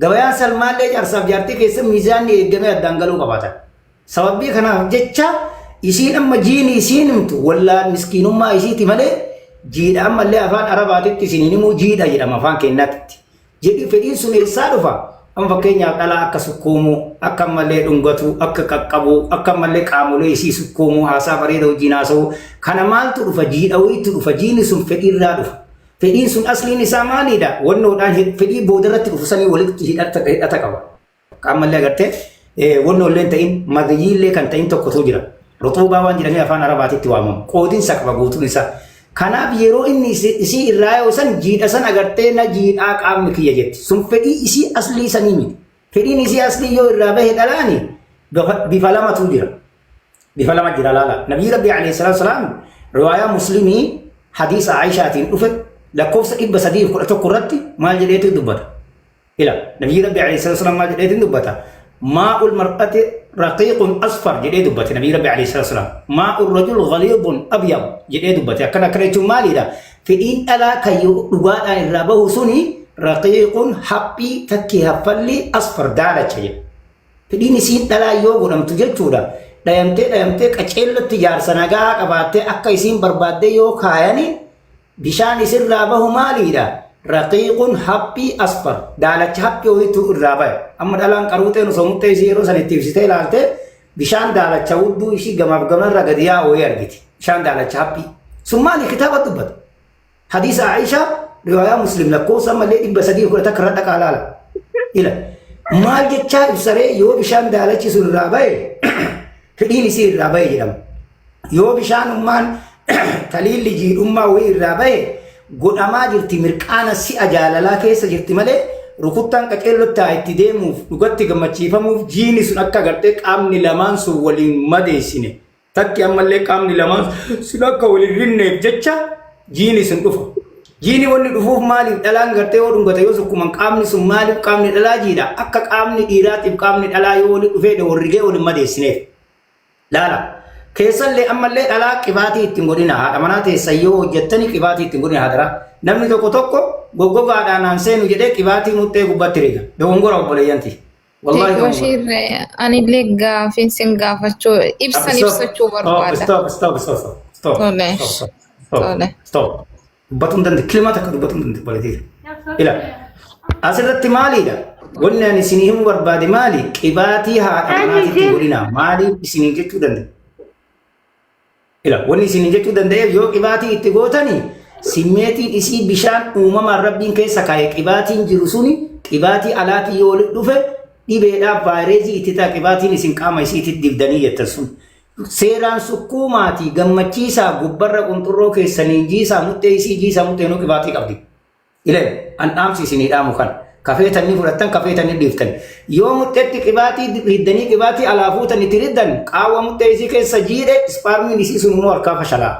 Gabayaan Salmaallee jaarsaaf jaartii keessa miizaanni eeggamee addaan galuu qabaatan. Sababbii kanaaf jecha isiin amma jiini isiin himtu wallaan miskiinummaa isiiti malee jiidha ammallee afaan Arabaatitti isiniin himuu jiidha jedhama afaan keenyaatti. Jedhi fedhiin sun eessaa dhufa? Amma fakkeenyaaf dhalaa akka sukkuumuu, akka ammallee dhungatuu, akka qaqqabuu, akka ammallee qaamolee isii sukkuumuu, haasaa bareeda wajjin haasa'uu. Kana maaltu dhufa? Jiidha wayiitu dhufa. Jiini sun fedhiirraa dhufa. Fedhiin sun asliin isaa maalidha? Wannoodhaan fedhii boodarratti dhufu sanii walitti hidhata qaba. Ammallee agartee wannoo illee ta'in madiyyiillee kan ta'in tokkotu jira. Ruxuubaa waan jedhamee afaan Arabaatitti waamamu. Qoodinsa qaba guutuun isaa. Kanaaf yeroo inni isii irraa yoo san jiidha san agartee na jiidhaa qaamni kiyya jetti. Sun fedhii isii aslii sanii miti. Fedhiin isii aslii yoo irraa bahe dhalaani bifa lamatu jira. Bifa lama jira laala. Nabiyyi Rabbi alayhi salaatu salaam riwaayaa Muslimii hadiisa Aayishaatiin dhufe lakkoofsa 311 irratti maal jedheetu dubbata. Ila Nabiyyi Rabbi alayhi salaatu salaam maal jedheetu dubbata. Maa'ul mar'ati raqiiqun asfar jedhee dubbate Nabiyyi Rabbi alayhi salaatu salaam. Maa'ul rajul ghaliidun abyad jedhee dubbate. Akkana akkana jechuun maalidha? Fedhiin dhalaa kan yoo dhugaadhaan irraa bahu suni raqiiqun haphii takkii haffalli asfar daalacha jedha. Fedhiin isiin dhalaa yoo godhamtu jechuudha. Dhayamtee dhayamtee qaceellotti jaarsa nagaa qabaattee akka isiin barbaaddee yoo kaayani bishaan isirraa bahu maaliidha? Raqiiqun haphii asfar daalacha haphii wayiitu irraa bahe. Amma dhalaan qaruuxeen osoo muxxee isii yeroo san itti ibsitee ilaalte bishaan daalacha hudduu isii gamaaf gamarra gadi yaa'u wayii argiti. Bishaan daalacha haphii. Sun maali kitaaba dubbata? Hadiisa Aishaa riwaayaa Muslim lakkoofsa ammallee 311 irra dhaqaa laala. Ila maal jechaa ibsaree yoo bishaan daalachi sun irraa bahe fedhiin isii irraa bahe jedhama. Yoo bishaanummaan taliilli jiidhummaa wayii irraa bahe godhamaa jirti mirqaana si'a jaalalaa keessa jirti malee rukuttaan qaceellotti haa itti deemuuf dhugatti gammachiifamuuf jiini sun akka agartee qaamni lamaan sun waliin madeessine. Takki ammallee qaamni lamaan sun akka wal hin rinneef jecha jiini sun dhufa. Jiini wanni dhufuuf maaliif dhalaan gartee yoo dhungate yoo sukkuman qaamni sun maaliif qaamni dhalaa jiidha akka qaamni dhiiraatiif qaamni dhalaa yoo walitti dhufee wal rigee wal hin madeessineef. Laala. Keessallee ammallee dhalaa qibaatii ittiin godhina haadha manaa teessan yoo hojjettani qibaatii ittiin godhina haadha. Namni tokko tokko goggogaadhaan aan seenu jedhee qibaatii muxxee gubbaatti riga. Dogongora obboleeyyanti. Wallaahi dogongora. Bashiir, anillee gaafiin sin gaafachuu ibsan ibsachuu barbaada. Stop, stop, stop, stop, stop. Tole. Stop, stop, Tole. stop. Dubbatuu hin dandeenye. Kilima takka dubbatuu hin dandeenye. Obboleettii. Ila. Asirratti maalidha? Wanni ani isinii himuu barbaade maali? Qibaatii haadha manaatitti godhina. Maaliif isinii jechuu danda'a? Ila wanni isinii jechuu danda'eef yoo qibaatii itti gootani simmeetiin isii bishaan uumamaan rabbiin keessa kaa'e qibaatiin jiru suni qibaatii alaatii yoo walitti dhufe dhibeedhaaf vaayirasii itti ta'a qibaatiin isin qaama isiitti dibdanii jettan sun. Seeraan sukkuumaatii gammachiisaa gubbarra qunxurroo keessanii jiisaa muxxee isii jiisaa muxxeenuu qibaatii qabdi. Ilaali, an dhaamsi isinii dhaamu kana. Kafeetan ni fudhattan, kafeetan ni dhiiftan. Yoo muxxeetti qibaatii riddanii qibaatii alaa fuutan itti riddan, qaawwa muxxee isii keessa jiidhe, ispaarmiin isii sun immoo harkaa fashalaa.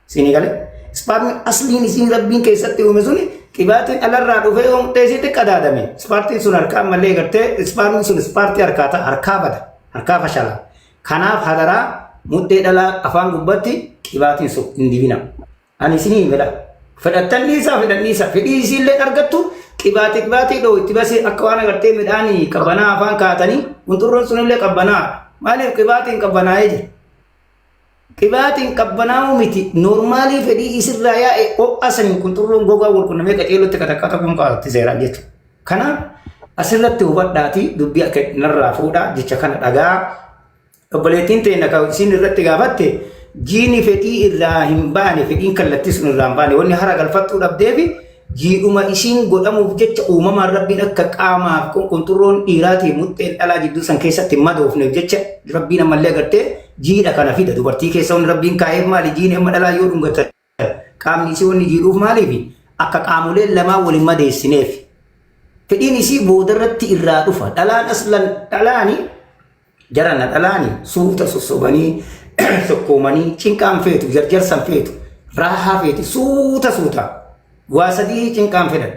Isinii galee? Ispaarmiin asliin isiin rabbiin keessatti uume suni qibaatiin alarraa dhufee yoo muxxee isiitti qadaadame, ispaartiin sun harkaa ammallee gartee ispaarmiin sun ispaartii harkaa ta'a, harkaa bada, harkaa fashalaa. Kanaaf hadaraa muxxee dhalaa afaan gubbatti qibaatiin sun hin dibina. Ani isinii hin fedha. Fedhattan dhiisaa fedhan dhiisaa. Fedhii isiillee argattu qibaatii qibaatii dhoo itti basee akka waan agartee midhaanii qabbanaa afaan kaatanii qunxurroon sunillee qabbanaa. Maaliif qibaatiin qabbanaa'ee jira? Qibaatiin qabbanaa'uu miti noormaalii fedhii isirraa yaa'e ho'a saniin qunxurroon gogaa wal qunnamee qaceellotti qaxaqqaxa kun qaatti seeraan jechuudha. Kanaaf asirratti hubadhaatii dubbii akka narraa fuudhaa jecha kana dhagaa. Obboleettiin teenya kan isin irratti gaafatte jiini fedhii irraa hin baane fedhiin kallattii sun irraa hin baane wanni hara galfattuu dhabdeefi jiidhuma isiin godhamuuf jecha uumamaan rabbiin akka qaamaaf qunxurroon dhiiraatii muxxeen dhalaa jidduu san keessatti hin madoofneef jecha rabbiin ammallee agartee jiidha kana fida dubartii keessa wanni rabbiin kaa'eef maali jiini amma dhalaa yoo dhungatan qaamni isii wanni jiidhuuf maaliif akka qaamoleen lamaa wal hin madeessineef fedhiin isii boodarratti irraa dhufa dhalaan aslan dhalaani jarana dhalaani suuta sossobanii sokkoomanii cinqaan feetu jarjarsan feetu raahaa feeti suuta suuta waa sadii cinqaan fedhan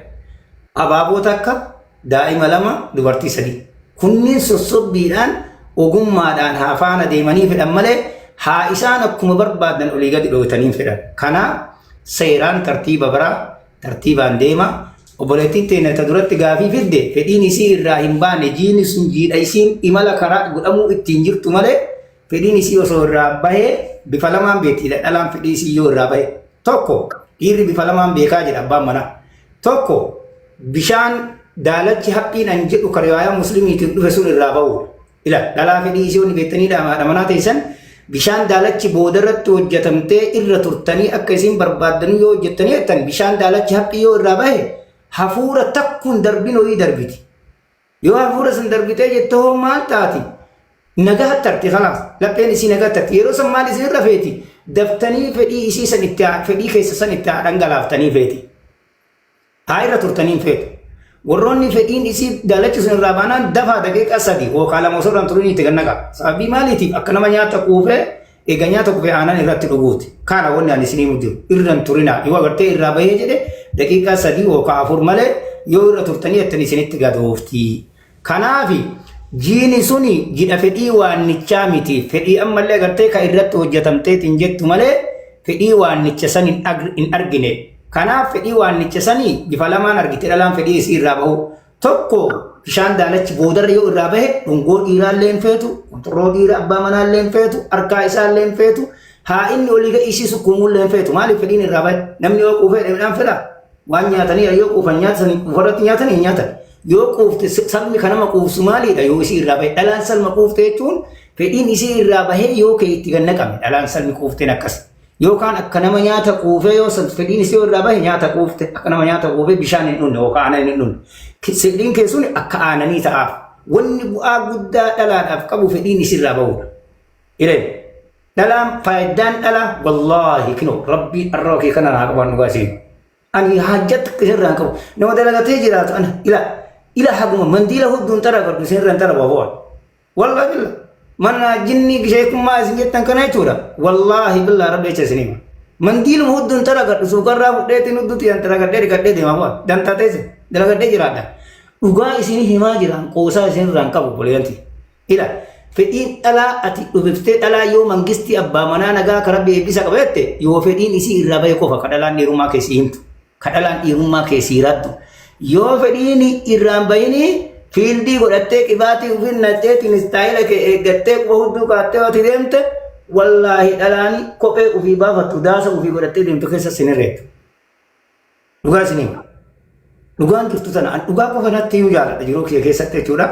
abaaboo takka daa'ima lama dubartii sadii kunniin sossobbiidhaan ogummaadhaan haa faana deemanii fedhan malee haa isaan akkuma barbaadan olii gadi dhootanii fedhan. Kanaaf seeraan tartiiba baraa tartiibaan deema. Obboleettiin teenya ta duratti gaafii fidde fedhiin isii irraa hin baane jiini sun jiidha isiin imala karaa godhamuu ittiin jirtu malee fedhiin isii osoo irraa bahee bifa lamaan beekti dhalaan fedhii isii yoo irraa bahe. Tokko dhiirri bifa lamaan beekaa jedha abbaan manaa. Tokko bishaan daalachi haphiin an jedhu ka riwaayaa muslimiitiin dhufe sun irraa bahuudha. Ila dhalaa fedhii isii wanni beektanii haadha manaa teessan bishaan daalachi boodarratti hojjetamtee irra turtanii akka isin barbaaddanii yoo hojjettanii jettan bishaan daalachi haphii yoo irraa bahe hafuura takkuun darbin ho'ii darbiti. Yoo hafuura san darbitee jette hoo maal taati? Nagaa tarti kalaas lapheen isii nagaa tarti yeroo san maal isin irra feeti? Daftanii fedhii isii san itti fedhii keessa san itti haa dhangalaaftanii feeti. Haa irra turtanii hin feetu. Warroonni fedhiin isii daalachi sun irraa baanaan dafaa daqiiqaa 3 yookaan 2 osoo irraa hin turin itti gad naqa. Sababii maaliitiif akka nama nyaata quufee eega nyaata quufee aanan irratti dhuguuti. Kana wanni ani isinii himu jiru. Irra hin turinaa. Yoo agartee irraa bahee jedhe daqiiqaa 3 yookaan 4 malee yoo irra turtanii jettanii isinitti gadoofti. Kanaafi jiini suni jidha fedhii waannichaa miti. Fedhii ammallee agartee ka irratti hojjatamteetiin jettu malee fedhii waannicha san hin argine. Kanaaf fedhii waannicha sanii bifa lamaan argite dhalaan fedhii isii irraa bahuu. Tokko bishaan daalachi boodarra yoo irraa bahe dhungoo dhiiraallee hin feetu, qunxurroo dhiira abbaa manaallee hin feetu, harkaa isaallee hin feetu, haa inni olii ga'ii isii sukkuumuullee hin feetu. Maaliif fedhiin irraa bahe? Namni yoo quufee midhaan fedhaa? Waan nyaatanii yoo quufan nyaata sanii quufarratti nyaatanii hin nyaatan. Yoo quufte salmi kan nama quufsu maaliidha yoo isii irraa bahe? Dhalaan salma quufte jechuun fedhiin isii irraa bahee yoo kee itti gad naqame dhalaan salmi quufteen akkas. Yookaan akka nama nyaata quufee yoo san fedhiin isii irraa bahe nyaata quufte akka nama nyaata quufee bishaan hin dhunne yookaan aanan hin dhunne. Fedhiin kee sun akka aananii ta'aaf. Wanni bu'aa guddaa dhalaadhaaf qabu fedhiin isii irraa bahudha. Ireen dhalaan faayidaan dhalaa wallaahi kinoo rabbii arraba kee kana naa qabaan dhugaa isiin. Ani hajja takka isin irraa hin qabu. Nama dalagatee jiraatu ana ila ila haguma mandiila hudduun xaragadhu isin irraa hin xarabu abu'an. Wallahi billah. Mana jinni sheekummaa isin jettan kana jechuudha. Wallaahi billah rabbi jecha isin hima. Mandiiluma hudduun xaragadhu suuqarraa fudheetiin hudduu xiyyan xaragadhee dhiqadhee deema bu'a. Dantaa teesse dalagadhee jiraadha. Dhugaa isin himaa jiraan qoosaa isin irraa hin qabu obboleeyyanti. Ila fedhiin dhalaa ati dhufiftee dhalaa yoo mangistii abbaa manaa nagaa ka rabbi eebbisa qaba jette yoo fedhiin isii irraa bahe qofa ka dhalaan dhiirummaa kee sii himtu. Ka dhalaan dhiirummaa kee sii raddu. Yoo fedhiin irraan bahini fiildii godhattee qibaatii ufiin naqxeetiin istaayila kee eeggattee quba hudduu kaattee ati deemte wallaahi dhalaan kophee ufii baafattu daasa ufii godhattee deemtu keessa sin herreettu. Dhugaa isin hima. Dhugaan jirtu tana an dhugaa qofa natti iyyuu jaaladha jiruu kiyya keessatti jechuudha.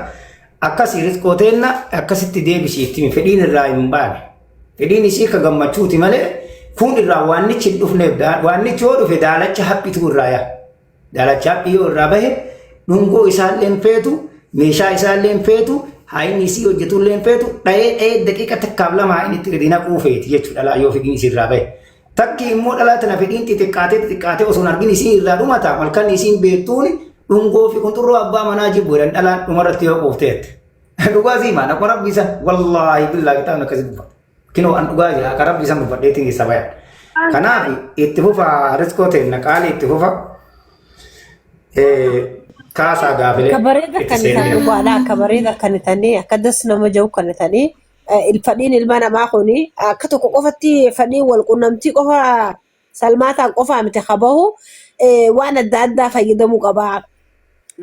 Akkasii rizqoo teenna akkasitti deebisii itti himi fedhiin irraa hin baane. Fedhiin isii ka gammachuuti malee kun irraa waannichi hin dhufneef waannichi yoo dhufe daalacha haphitu irraa yaa. Daalacha haphii yoo irraa bahe dhungoo isaallee hin feetu meeshaa isaallee hin feetu haa inni isii hojjetullee hin feetu dha'ee dha'ee daqiiqa takkaaf lama haa inni itti gadi naquu feeti jechuudha laa yoo fedhiin isii irraa bahe. Takki immoo dhalaa tana fedhiin xixiqqaatee xixiqqaatee osoo hin argin isiin irraa dhumata malkan isiin beektuun dhungoo fi qunxurroo abbaa manaa jibbu jedhan dhalaan dhumarratti yoo quufteette. Dhugaa sii maana akka rabbi isa wallaahi billaa kitaabni akkasii dubbata. Kinoo an dhugaa jira akka rabbi isa dubbadheetiin isa bayan. Kanaaf itti fufa riskoo teenna qaalii itti fufa. Kaasaa gaafilee Akka bareeda itti kan seenee. ta'an dhugaadha. Akka bareeda kan ta'anii akka das nama jiru kan ta'anii fadhiin ilma namaa kun akka tokko qofatti fadhiin wal qunnamtii qofa salmaataan qofaa miti ka bahu waan adda addaa fayyadamuu qaba.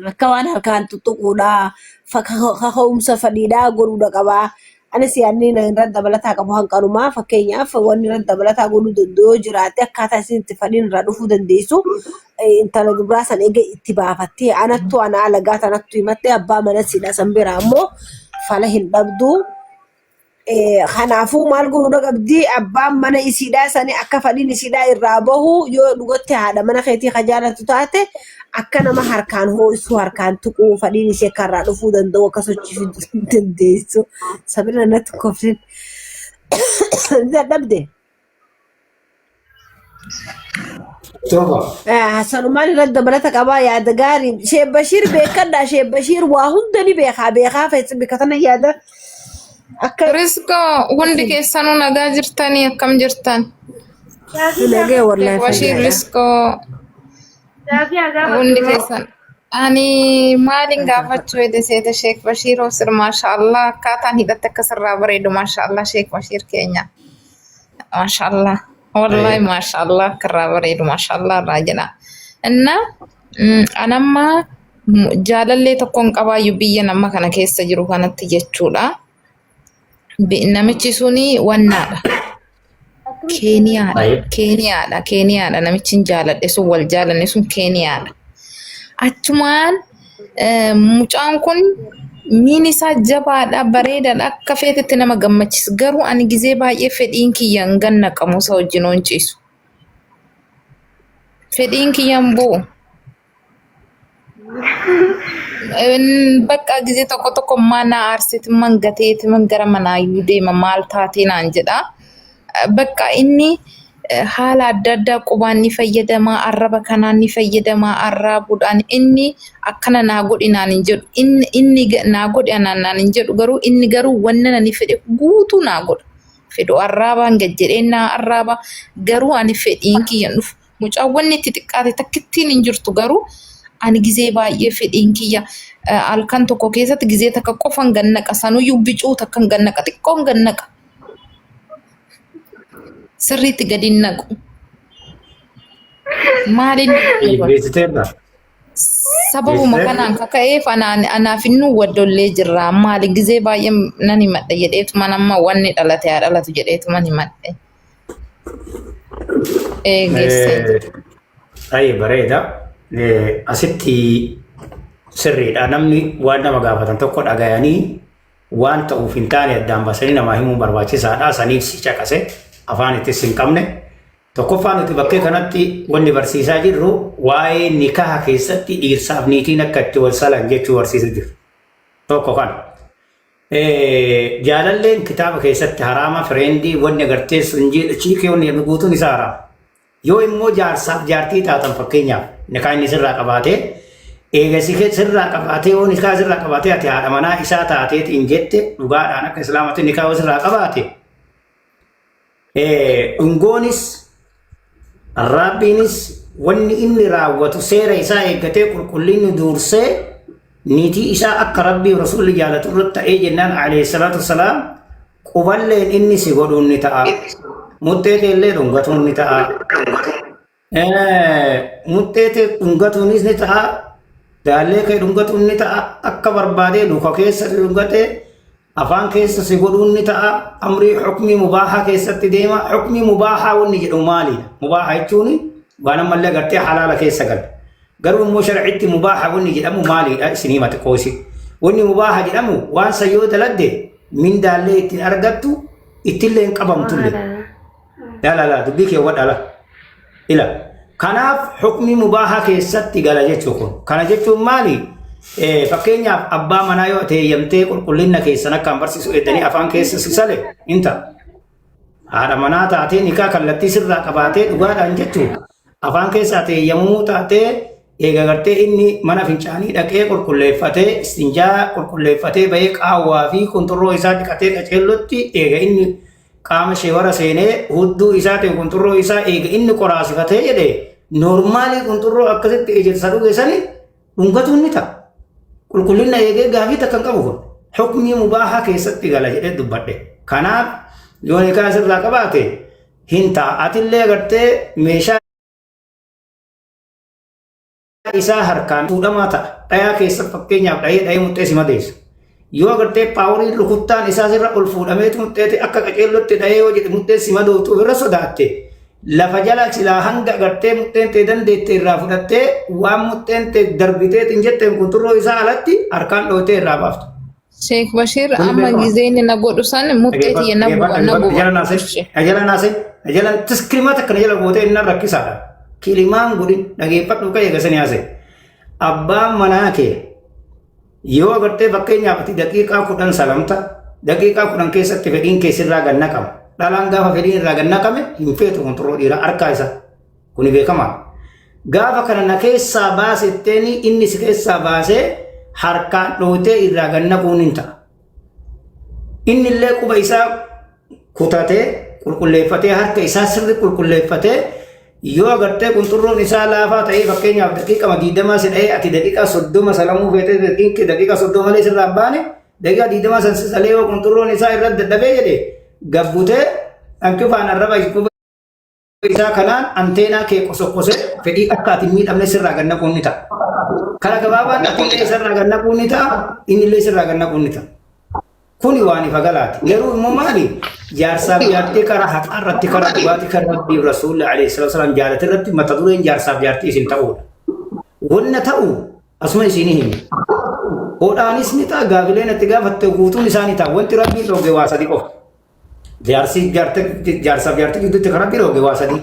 Akka waan harkaan tuttuquudha, kaka'umsa fadhiidhaa godhuudha qaba. Anis yaadni na irra dabalataa qabu hanqanumaa fakkeenyaaf wanni irra dabalataa godhuu danda'u yoo jiraate akkaataa isin itti fadhiin irraa dhufuu dandeessu intala dubraa san eega itti baafattee anattu ana alagaa tanattu himattee abbaa mana siidha san biraa ammoo fala hin dhabdu. Kanaafuu maal godhuudha qabdi abbaan mana isiidhaa sani akka fadhiin isiidhaa irraa bahu yoo dhugatti haadha mana keetii ka jaalatu taate akka nama harkaan hoo'isuu harkaan tuquu fadhiin isii akka irraa dhufuu danda'u akka sochiisuu dandeessu. Sabina natti koflin. Dadhabde. Toba. Sanumaan irratti dabalata qabaa yaada gaarii. Sheek Bashiir beekadha. Sheek Bashiir waa hunda ni beekaa. Beekaa feesi bika tana yaada akka Riskoo hundi keessanuu nagaa jirtanii akkam jirtan? nagee wallahi Sheek Bashiir fayyaadha. Riskoo Gaafii haa gaafattu hundi immoo. keessan. Ani maalin gaafachuu hede seeta Sheek Bashiir Hosir maashaallah akkaataan hidhatte akka sirraa bareedu maashaallah Sheek Bashiir keenya. Maashaallah. Wallahi maashaallah akka irraa bareedu maashaallah irraa jedha. Inna Anamma jaalallee tokkoon qabaayyuu biyya nama kana keessa jiru kanatti jechuudha. Namichi suni wannaadha. Keeniyaadha. Baay'ee. Keeniyaadha. Keeniyaadha. Namichi hin jaaladhe sun wal jaalanne sun Keeniyaadha. Achumaan mucaan kun miin isaa jabaadha, bareedaadha, akka feetetti nama gammachiisa. Garuu ani gizee baay'ee fedhiin kiyya hin gannaqamu isa wajjin hoon ciisu. Fedhiin kiyya hin bu'u. Bakka gizee tokko tokko mana aarseeti man gateeti man gara manaayyuu deema maal taatee naan jedha. Bakka inni haala adda addaa qubaan ni fayyadama, arraba kanaan ni fayyadama, arraabuudhaan inni akkana naa godhi naan hin jedhu. Inni naa godhi anaan naan hin jedhu garuu inni garuu wanna ani fedhe guutuu naa godha. Fedhu arraabaan gad jedhee naa arraaba garuu ani fedhiin kiyya hin dhufu. Mucaan wanni itti xiqqaate takkittiin hin jirtu garuu ani gizee baay'ee fedhiin kiyya halkan tokko keessatti gizee takka qofan gannaqa sanuyyuu bicuu takkan gannaqa xiqqoon gannaqa sirriitti gadi hin naqu. Maaliin Geessiteerra. Sababuma Geessiteerra. kanaan kaka'eef anaan anaaf innuu waddollee jirra. Maali gizee baay'ee nan himadha jedheetuman amma wanni dhalate haa dhalatu jedheetuman himadhe. Geessee jira. Baay'ee bareeda. Asitti sirriidha. Namni waan nama gaafatan tokko dhagayanii waan ta'uuf hin taane addaan baasanii namaa himuun barbaachisaadha. Saniif si caqase afaan ittis hin qabne. Tokkoffaa nuti bakkee kanatti wanni barsiisaa jirru waa'ee nikaha keessatti dhiirsaaf niitiin akka itti wal salan jechuu barsiisu jiru. Tokko kana. Jaalalleen kitaaba keessatti haraama fireendii wanni agartee sun chiikee wanni jedhu guutuun isaa haraama. Yoo immoo jaarsaaf jaartii taatan fakkeenyaaf nikaa inni sirraa qabaatee eega sirraa qabaatee yoo nikaa sirraa qabaatee ati haadha manaa isaa taateetiin jette dhugaadhaan akka islaamatti nikaa yoo sirraa qabaate dhungoonis arraabbiinis wanni inni raawwatu seera isaa eeggatee qulqullinni duursee niitii isaa akka rabbii rasuulli jaalatu irratti ta'ee jennaan alayhi salaatu wassalaam quballeen inni si godhuun ni ta'a. Muxxee teellee dhungatuun ni ta'a. Muxxee tee dhungatuunis ni ta'a. Daallee kee dhungatuun ni ta'a. Akka barbaadee luka keessa si dhungatee afaan keessa si godhuun ni ta'a. Amrii hukmii mubaahaa keessatti deema. Hukmii mubaahaa wanni jedhu maalidha? Mubaahaa jechuun waan ammallee gartee halaala keessa gala. Garuu immoo sharcitti mubaaha wanni jedhamu maalidha isin hima xiqqoo isin. Wanni mubaaha jedhamu waan san yoo daladde mindaallee ittiin argattu ittillee hin qabamtullee. Lala lala dubbii kee hubadha la. Ila. Kanaaf hukmii mubaaha keessatti gala jechuu kun. Kana jechuun maali? Fakkeenyaaf abbaa manaa yoo ta'e eeyyamtee qulqullina keessan akkaan barsiisu eeddanii afaan keessa si sale hin ta'a. Haadha manaa taatee nikaa kallattii sirraa qabaatee dhugaadhaan jechuun afaan keessaa ta'e eeyyamamuu taatee eega gartee inni mana fincaanii dhaqee qulqulleeffatee istinjaa qulqulleeffatee bahee qaawwaa fi qunxurroo isaa dhiqatee qaceellotti eega inni qaama sheewara seenee hudduu isaatiin qunxurroo isaa eega inni qoraasifatee jedhe noormaalii qunxurroo akkasitti ejersa dhuge sani dhungatuun ni ta'a. Qulqullina eegee gaafii takka hin qabu kun. Hukmii mubaahaa keessatti gala jedhee dubbadhe. Kanaaf yoo nikaa sirraa qabaate hin ta'a. Atillee agartee meeshaa isaa harkaan fuudhamaa ta'a. Dhayaa keessa fakkeenyaaf dhayee dhayee muxxee si madeessa. Yoo agartee paawuriin rukuttaan isaa sirra ol fuudhameetu muxxeeti akka qaceellotti dhayee yoo jedhe muxxeen si madooftu ofirra sodaatte. Lafa jala silaa hanga agartee muxxeen tee dandeette irraa fudhattee waan muxxeen tee darbiteetiin jetteen qunxurroo isaa alatti harkaan dhooytee irraa baaftu. Sheek Bashiir Kuni amma beekama. gizee inni na godhu san muxxee tiyya na guba na guba. Jala naase, jala naase, jala tiskirimaa takka na jala gootee inni rakkisaadha. Kilimaan godhin dhageeffadhu ka'ee gasanii haase. Abbaan manaa kee yoo agartee fakkeenyaaf ati daqiiqaa 10 salamta, daqiiqaa 10 keessatti fedhiin kee sirraa gad naqama. Dhalaan gaafa fedhiin irraa gad naqame hin feetu kontoroo dhiiraa harkaa isaa. Kuni beekamaadha. Gaafa kana na keessaa baasetteeni inni si keessaa baasee harkaan dhooytee irraa gad naquun hin ta'a. Inni illee quba isaa kutatee qulqulleeffatee harka isaa sirri qulqulleeffatee yoo agartee qunxurroon isaa laafaa ta'ee fakkeenyaaf daqiiqama 20 si dha'ee ati daqiiqaa 30 salamuu feetee daqiiqaa 30 malee sirraa hin baane daqiiqaa 20 san si salee yoo qunxurroon isaa irratti dadhabee jedhe gabbutee hanqifaan arraba quba Isaa kanaan anteenaa kee qosoqqosee fedhii akka ati hin miidhamne sirraa gad naquun ni ta'a. Kara gabaabaan atillee isarraa gad naquun ni ta'a, innillee sirraa gad naquun ni ta'a. Kuni waan ifa galaati. Garuu immoo maali? Jaarsaaf jaartii karaa haqaa irratti karaa dhugaatii kan Rabbii fi Rasuulli alayhi salaatu wasalaam jaalate irratti mata dureen jaarsaaf jaartii isin ta'uudha. Wanna ta'u asuma isinii himi. Hodhaanis ni ta'a gaafileen itti gaafatte guutuun isaa ni ta'a. Wanti Rabbiin dhooge waa sadi qofa. Jaarsi jaarsaaf jaartii gidduutti kan Rabbi dhooge waa sadii.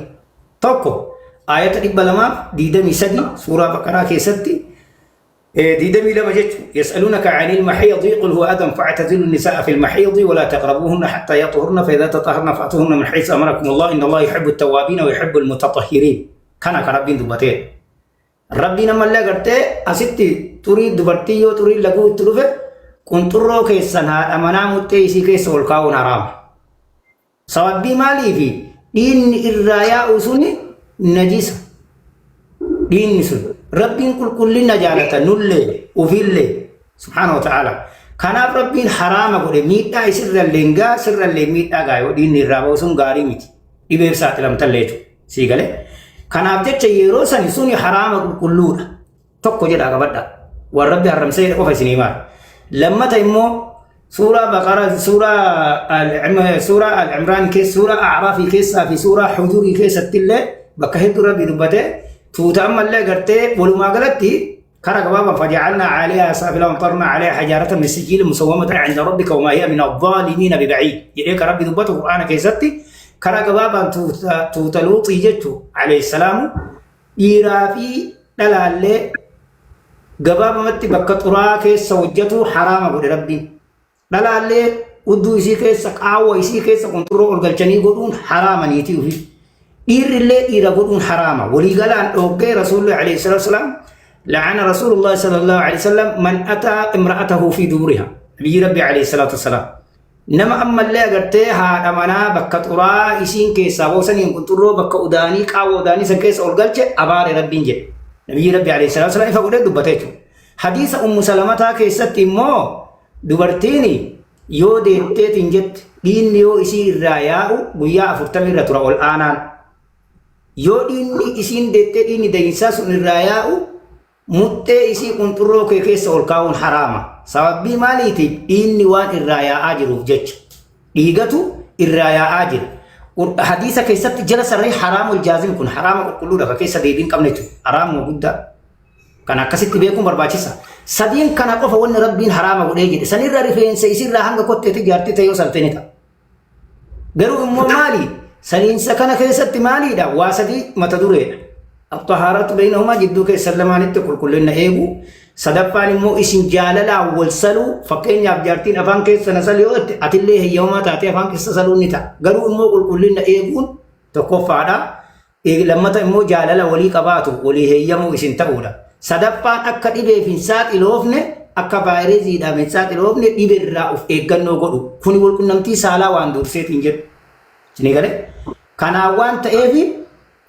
Tokko ayata 223 suuraa Baqaraa keessatti 22 jechuun yas'aluunaka 'anil mahiidi qul huwa adan fa'tazilu nisaa fil mahiidi wa laa taqrabuuhunna hattaa yaxuhurna fa idhaa tatahharna fa'tuuhunna min haythu amarakum Allah inna Allah yuhibbu at-tawwaabiina wa yuhibbu al-mutatahhiriin. Kana kan Rabbiin dubbateedha. Rabbiin ammallee agartee asitti xurii dubartii yoo xuriin laguu itti dhufe qunxurroo keessan haadha manaa muxxee isii keessa ol kaa'uun haraama. Sababbii maaliifi dhiinni irraa yaa'u suni najisa. Dhiinni sun Rabbiin qulqullina jaalata nullee ofillee subhaana wa ta'ala. Kanaaf Rabbiin haraama godhe miidhaa isirrallee hin gaa sirrallee miidhaa gaa yoo dhiinni irraa ba'u sun gaarii miti. Dhibeef saaxilamtallee jechuudha. Sii galee. Kanaaf jecha yeroo sani suni haraama qulqulluudha. Tokko jedhaa qabadha. Waan Rabbi haramsee jedhe qofa isinii maal. Lammata immoo suuraa Baqara suuraa suuraa Al-Imraan keessa suuraa A'raafii keessaa fi suuraa Hujurii keessatti illee bakka hedduu Rabbi dubbate tuuta ammallee gartee walumaa galatti karaa gabaabaan faja'alnaa caaliyaa saafilaa wamtarnaa caaliyaa hajaaratan min sijiilin musawwamatan cinda rabbika wamaa hiya min adh-dhaalimiina biba'iid jedhee kan Rabbi dubbatu Qur'aana keessatti karaa gabaabaan tuuta Luuxii jechuu alayhi salaamu dhiiraa fi dhalaallee gabaabamatti bakka xuraa'aa keessa hojjetu haraama godhe Rabbiin. Dhalaallee hudduu isii keessa qaawwa isii keessa qunxurroo ol galchanii godhuun haraama niitii ofii. Dhiirrillee dhiira godhuun haraama. Waliigalaan dhooggee Rasuulli alayhi salaatu wasalaam la'ana Rasuulullahi sallallahu alayhi wasallam man ataa imra'atahu fi duburiha. Nabiyyi Rabbi alayhi salaatu wasalaam. Nama ammallee agartee haadha manaa bakka xuraa'aa isiin keessaa boosaniin qunxurroo bakka udaanii qaawwa udaanii san keessa ol galche abaare Rabbiin jedhe. Nabiyyi Rabbi alayhi salaatu wasalaam ifa godhee dubbate jechuudha. Hadiisa Ummu Salamataa keessatti immoo dubartiin yoo deetteetiin jette dhiinni yoo isii irraa yaa'u guyyaa 40 irra tura ol aanaan. Yoo dhiinni isiin deettee dhiinni dahinsaa sun irraa yaa'u muxxee isii qunxurroo kee keessa ol kaa'uun haraama. Sababbii maaliitiif dhiinni waan irraa yaa'aa jiruuf jecha. Dhiigatu irraa yaa'aa jira. Hadiisa keessatti jala sarree haraamul jaazim kun haraama qulqulluudha ka keessa deebiin qabne jechuudha. Haraamuma guddaa. Kan akkasitti beekuun barbaachisa. Sadiin kana qofa wanni Rabbiin haraama godhee jedhe. Sanirra rifeensa isirraa hanga kotteetti jaartii ta'e yoo salte ni ta'a. Garuu immoo maali? Saliinsa kana keessatti maaliidha? Waa sadii mata dureedha. Axahaaratu beeynahumaa jidduu keessan lamaanitti qulqullina eeguu. Sadaffaan immoo isin jaalalaan wal saluu. Fakkeenyaaf jaartiin afaan keessa na sali yoo jette atillee heyyamamaa taatee afaan keessa saluun ni ta'a. Garuu immoo qulqullina eeguun tokkoffaadha. Lammata immoo jaalala walii qabaatu walii heeyyamuu isin ta'uudha. Sadaffaan akka dhibeef hin saaxiloofne akka vaayiresiidhaaf hin saaxiloofne dhibeerraa of eeggannoo godhu. Kuni walqunnamtii saalaa waan durseetiin jedhu. Isinii galee? Kanaan waan ta'eef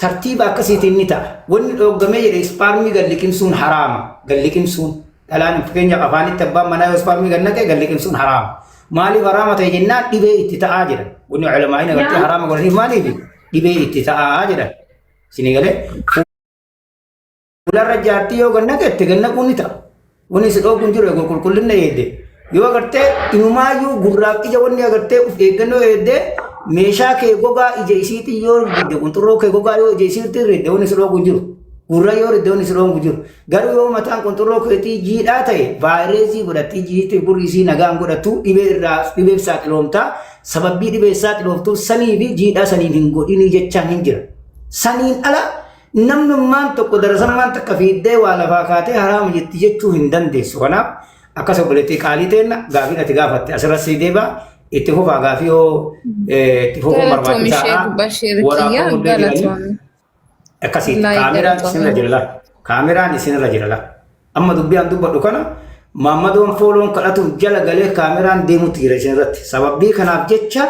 tartiiba akkasiitiin ni ta'a. Wanni dhooggamee jedhe ispaarmii gad liqimsuun haraama. Gad liqimsuun. Dhalaan fakkeenyaaf afaanitti abbaan manaa yoo ispaarmii gad naqe gad liqimsuun haraama. Maaliif haraama ta'e jennaan dhibee itti ta'aa jedhan. Wanni ulamaa'in agartee haraama godhaniif maaliif? Dhibee itti ta'aa jedhan. Isinii galee fuularra jaartii yoo gad naqette gad naquun ni ta'a. Wanni si dhoogu hin jiru eeguu qulqullina eegde. Yoo agartee inumaayyuu gurraaf ija wanni agartee of eeggannoo eegde meeshaa kee gogaa ija isiitiin yoo ridde qunxurroo kee gogaa yoo ija isiitiin ridde wanni si dhoogu hin jiru. Gurra yoo ridde wanni si dhoogu hin jiru. Garuu yoo mataan qunxurroo keetii jiidhaa ta'e vaayirasii godhatti jiitti gurri isii nagaan godhattu dhibee irraa dhibeef saaxiloomtaa sababbii dhibee saaxiloomtuu sanii fi jiidhaa saniin hin godhinii jechaan hin jira. Saniin ala namnummaan tokko darasammaan takka fiiddee waa lafaa kaatee haraama jetti jechuu hin dandeessu. Kanaaf akkas obboleettii qaalii teenna gaafiin ati gaafatte asirra sii deeba itti fufaa gaafii yoo itti fufuun Galatoomi Sheek barbaachisaadha. Bashir kiyya Waraabamuu illee jiranii. galatoomi. Akkasiiti. Wallaahi Kaameraan isinirra galatoomi. jira laa. Kaameraan isinirra jira laa. Amma dubbii an dubbadhu kana Maammadoon fooloon kadhatuuf jala galee kaameraan deemutti jira isinirratti. Sababbii kanaaf jecha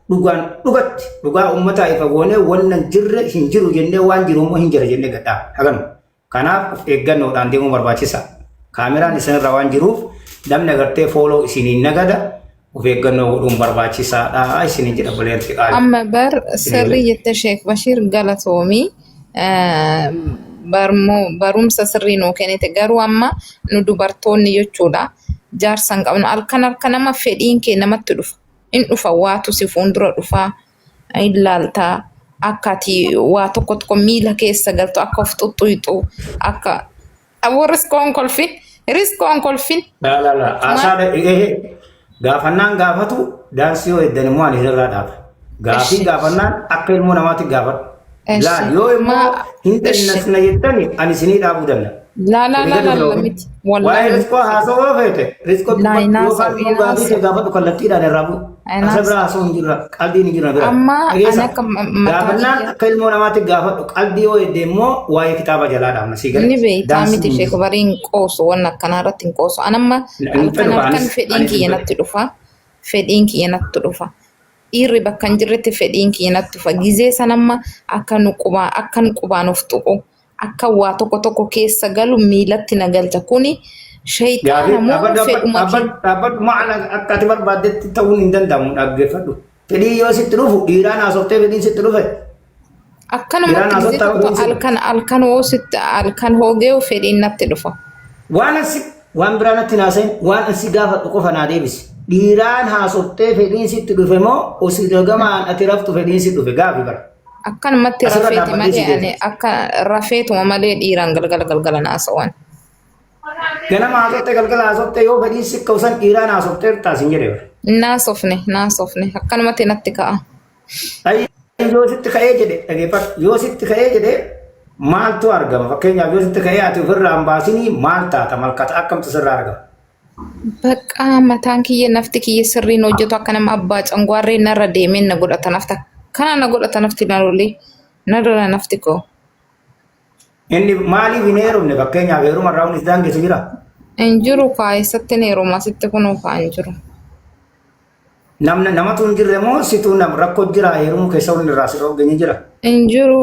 dhugaan dhugatti dhugaa uummataa ifa goonee wanna hin jirre hin jiru jennee waan jiru immoo hin jira jennee gadhaa haganu. Kanaaf of eeggannoodhaan deemuu barbaachisa. Kaameraan isinirra waan jiruuf namni agartee fooloo isiniin nagada. Of eeggannoo godhuun barbaachisaadha isiniin jedha obboleetti qaali. Amma bar Isinii sirrii galee. jette Sheek Bashiir galatoomii barumsa sirrii nuu kennite garuu amma nu dubartoonni jechuudha jaarsa hin qabnu halkan halkan nama fedhiin kee namatti dhufa in dhufa waatu si fuuldura dhufa hin laaltaa akka ati waa tokko tokko miila keessa galtu akka of xuxxuyxu akka aboo riskoon kolfin riskoon kolfin Laa laa laa maal haasaa gaafannaan gaafatu daansii yoo eddan immoo ani irraa dhaaba. Gaafii eshi gaafannaan akka ilmoo namaatti gaafadhu. eshi Laal yoo immoo maa hin eshi dannasna jettani ani isinii dhaabuu danda'a. laa laa Isin laa gadi laa laa hin miti Waa'ee wallaahi riskoo haasawaa feete riskoo laa dubbadhu hin yookaan haasa'u immoo hin gaafii kee haasa'u gaafadhu kallattiidhaan irraa bu'u. hin Asa biraa haasa'u haasa'u hin jirra qalbiin hin jirra bira. amma ani Dhageessa akka mataa gaafannaan kiyya akka ilmoo namaatti gaafadhu qalbii yoo edde immoo waa'ee kitaaba jalaa dhaabna sii ni galee beektaa daansiin miti hin sheek jiru. barii hin qoosu waan akkanaa irratti hin qoosu an amma Hin halkan fedhu halkan anis fedhiin anis hin kiyya fedhu. natti dhufa fedhiin kiyya natti dhufa dhiirri bakka hin jirretti fedhiin kiyya natti dhufa gizee san amma akka nu qubaa akkan qubaan of tuqu akka waa tokko tokko keessa galu miilatti na galcha kuni Gaafii shayxaana moo dhaabbadhu fedhuma kee dhaabbadhu dhaabbadhu maala akka ati barbaaddetti ta'uun hin danda'amu dhaggeeffadhu. Fedhii yoo sitti dhufu dhiiraan haasoftee fedhiin sitti dhufe dhiiraan akkanumatti gizee haasoftaa tokko fedhiin sitti dhufe. halkan halkan hoo sitti halkan hoogeewu fedhiin natti dhufa. Waan ansi waan biraa natti hin haasa'in waan ansi gaafadhu qofa naa deebisi. Dhiiraan haasoftee fedhiin sitti dhufe moo osii gagamaan ati raftu fedhiin sitti dhufe gaafi bara. Akkanumatti Asirra rafeeti dhaabbadhee si malee ani deebisa. akka rafeetuma malee dhiiraan galgala galgala naasawan. Ganama haasoftee galgala haasoftee yoo fedhiin si ka'u san dhiiraan haasoftee taas hin jedhe bara. Naasofne naasofne akkanumatti natti ka'a. Ayyi yoo sitti ka'ee jedhe dhageeffadhu yoo sitti ka'ee jedhe maaltu argama fakkeenyaaf yoo sitti ka'ee ati ofirraa hin baasinii maal taata malkata akkamtu sirraa argama. Bakka mataan kiyya nafti kiyya sirriin hojjetu akka nama abbaa cangwaarree narra deemeen na godhata nafta kana na godhata nafti na lolee na lola nafti koo. Inni maaliif hin heerumne fakkeenyaaf heeruma irraa hundi daangessu jira. Hin jiru kaa eessatti hin heeruma asitti kunuu kaa hin jiru. Namna namatu hin jirre moo situu nam rakkoo jira heerumuu keessa hundi irraa si dhooggenyi jira. Hin jiru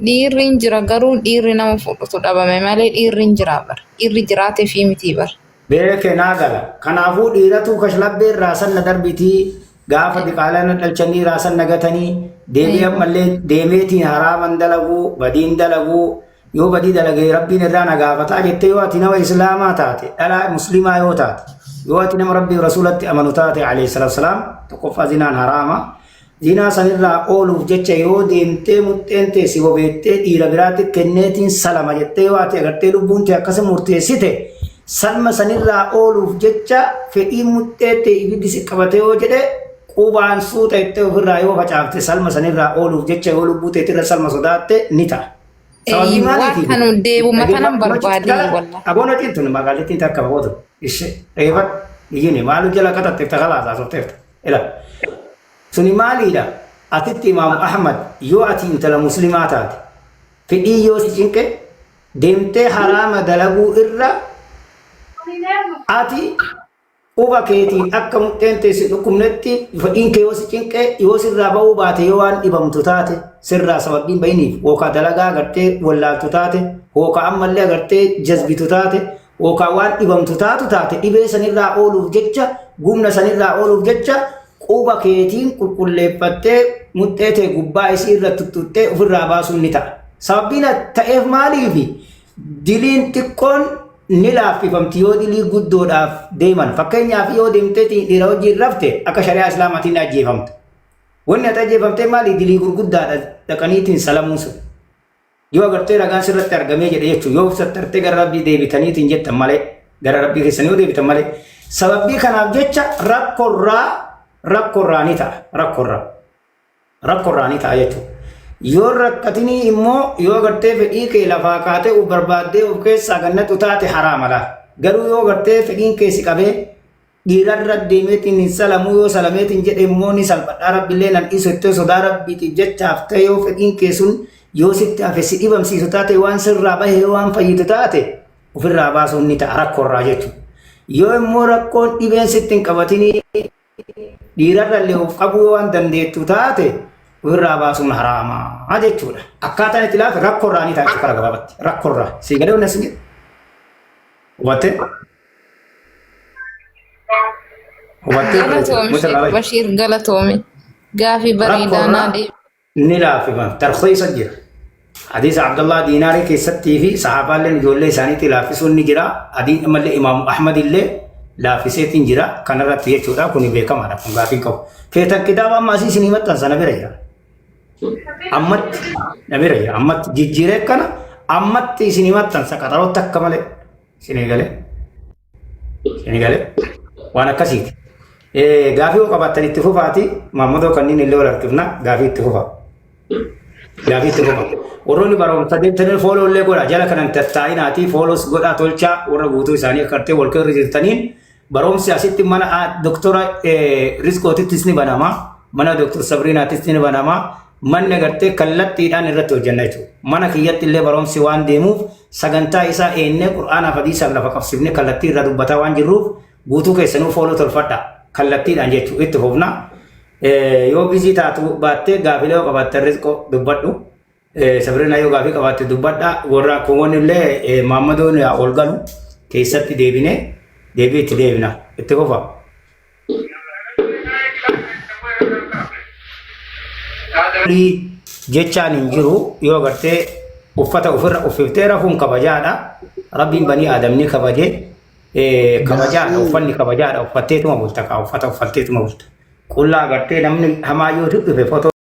dhiirri hin jira garuu dhiirri nama fudhatu dhabame malee dhiirri hin jira bara. Dhiirri jiraatee fi miti bara. Beeke naa gala. Kanaafuu dhiiratu kashlabbee irraa sanna darbitii gaafa diqaalaa na dhalchanii irraa sanna gatanii deebi'ee ammallee deemeetiin haraaman dalaguu badiin dalaguu yoo badii dalagee rabbiin irraa na gaafataa jettee yoo ati nama islaamaa taate dhalaa muslimaa yoo taate yoo ati nama rabbii rasuulatti amanu taate alayhi salaatu salaam tokkoffaa zinaan haraama zinaa sanirraa ooluuf jecha yoo deemtee muxxeen tee si bobeettee dhiira biraatti kenneetiin salama jettee yoo ati agartee lubbuun tee akkasi murteessite salma sanirraa ooluuf jecha fedhii muxxee tee ibiddi si qabate yoo jedhe qubaan suuta jettee ofirraa yoo facaafte salma sanirraa ooluuf jecha yoo lubbuu teetirra salma sodaatte ni ta'a. Sababii Waa maaliitiif? kanu deebuma tanan Dhaggeeffadhu barbaade jala wallah. aboon hojiin tun magaalittiin takka bootu ishee dhaggeeffadhu iyyini maalu jala qaxatte takalaasaa softeerta ila suni maaliidha atitti imaamu Ahmad yoo ati intala muslimaa taate fedhii yoo si cinqe deemtee haraama dalaguu irra ati Quba keetiin akka muxxeen tee si dhukkubnetti fedhiin kee yoo si cinqe yoo sirraa ba'uu baate yoo waan dhibamtu taate sirraa sababbiin ba'iniif yookaan dalagaa agartee wallaaltu taate yookaan ammallee agartee jazbitu taate yookaan waan dhibamtu taatu taate dhibee sanirraa ooluuf jecha gumna sanirraa ooluuf jecha quba keetiin qulqulleeffattee muxxee tee gubbaa isii irra tuttuttee ofirraa baasuun ni ta'a. Sababbiin ta'eef maaliifi Diliin xiqqoon ni laaffifamti yoo dilii guddoodhaaf deeman. Fakkeenyaaf yoo deemteetiin dhiira wajjin rafte akka shari'aa islaamaatiin ni ajjeefamta. Wanni ati ajjeefamtee maali dilii gurguddaadha dhaqaniitiin salamuun sun. Yoo agartee ragaan sirratti argamee jedhe jechuun yoo sattartee gara rabbii deebitaniitiin jettan malee gara rabbii keessan yoo deebitan malee sababbii kanaaf jecha rakkorraa rakkorraa ni ta'a rakkorraa. Rakko irraa ni ta'a jechuudha. Yoo rakkatinii immoo yoo agartee fedhii kee lafaa kaatee of barbaaddee of keessaa gannatu taate haraama laal. Garuu yoo agartee fedhiin kee si qabee dhiirarra deemeetiin hin salamuu yoo salameetiin jedhe immoo ni salphadhaa rabbillee nan dhiisu jettee sodaa rabbiitiif jechaaf ta'e yoo fedhiin kee sun yoo sitti hafe si dhibamsiisu taate waan sirraa bahe yoo waan fayyitu taate ofirraa baasuun ni ta'a rakkoorraa jechuudha. Yoo immoo rakkoon dhibeen sitti hin qabatinii Dhiirarrallee of qabuu yoo waan dandeettu taate ofirraa baasuun haraamaa jechuudha. Akkaataan itti ilaaltu rakkoorraa ni ta'a jechuudha karaa gabaabatti. Rakkoorraa. Sii galee wanni asin jedhu. Hubattee? Hubattee Galatoomi muta Sheek laala. Bashiir galatoomi. Gaafii bareedaa Rakkoorraa naa deebi. ni laafifama. Tarkiisa jira. Hadiisa Abdullah Diinaarii keessattii fi sahaabaalleen ijoollee isaaniitti laaffisuun ni jira. Adii ammallee Imaamu Ahmad illee laaffiseetiin jira. Kanarratti jechuudha. Kuni beekamaadha. Kun gaafii qabu. Feetan kitaaba amma asii isinii maxxansa na bira jira. Ammatti na bira jira. Ammatti jijjiiree kana ammatti isinii maxxansa qaxarootti akka malee isinii galee. Isinii galee waan akkasiiti. Gaafii yoo qabaattan itti fufaati. Maammadoo kanneen illee wal harkifna gaafii itti fufa. Gaafii itti fufa. Warroonni barumsa deemtanii follow illee godha. Jala kanan tattaa'inaati follows godhaa tolchaa warra guutuu isaanii akka artee wal irra jirtaniin barumsi asitti mana doktora Riskootittis ni banama. Mana doktor Sabriinaattis ni banama. Manni agartee kallattiidhaan irratti hojjenna jechuudha. Mana kiyyatti illee barumsi waan deemuuf sagantaa isaa eennee qur'aanaaf hadiisaaf lafa qabsiifnee kallattii irra dubbataa waan jirruuf guutuu keessanuu follow tolfadha. Kallattiidhaan jechuudha itti fufna. Yoo busy taatu baattee gaafilee yoo qabaatte Rizqoo dubbadhu. Sabrina yoo gaafii qabaatte dubbadha. Warra kuuwwan illee Maammadoon ol galu keessatti deebinee deebii itti deebina. Itti fufa. Jechaan hin jiru yoo agartee uffata ofirra uffiftee rafuun kabajaadha. Rabbiin banii aadamni kabaje kabajaadha uffanni kabajaadha uffatteetuma bulta kaa uffata uffatteetuma bulta. Qullaa agartee namni hamaa yoo dhufe fotoo